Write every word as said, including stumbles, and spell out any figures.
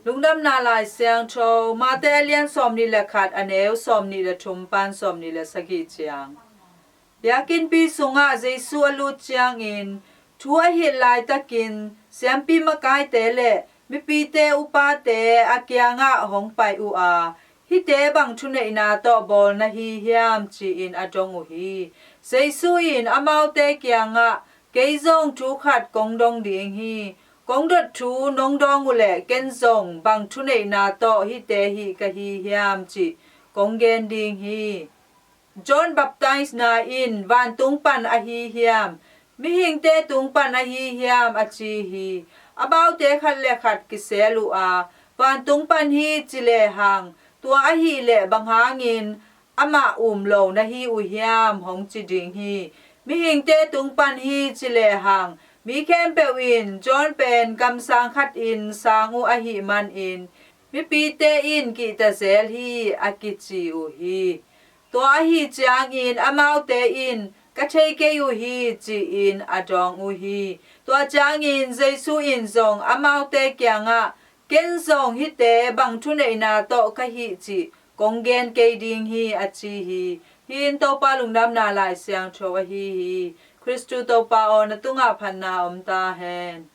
Lungdamna Lai Siangtho Mate a lian sawmnih le khat, a neu sawmnih le thum pan sawmnih le sagih ciang. Biakinnpi sungah Jesu a lut ciangin, thu a hilh laitakin siampi makaite le mipite upate a kiangah hong pai uh a, hihte bang thuneihna tawh bawl na hi hiam, ci-in a dong uh hi. Jesu in amaute kiangah, kei zong thu khat kong dong ding hi. Kong dot thu nong dawng uh leh ken zong bang thuneihna tawh hihte hih ka hi hiam cih kong gen ding hi. John baptisena in vantung pan ahi hiam, mihingte tung pan ahi hiam, a ci hi. Amaute khat le khat kisel uh a, vantung pan hi ci lehang, tua ahih leh bang hangin amah um lo na hi uh hiam, hong ci ding hi. Mihingte tung pan hi ci lehang, mi khempeuh in John pen kamsang khatin sang uh ahih manin mipite in kihta zel hi, a kici uh hi. Tua ahi ciangin amaute in, ka thei kei uh hi, ci-in a dawng uh hi. Tua ciangin Jesu in zong amaute kiangah, ken zong hihte bang thuneihna tawh ka hih cih kong gen kei ding hi, a ci hi. Hih in Topa Lungdamna Lai Siangtho ahi hi. Khristu Topa aw, na tungah phatna om ta hen.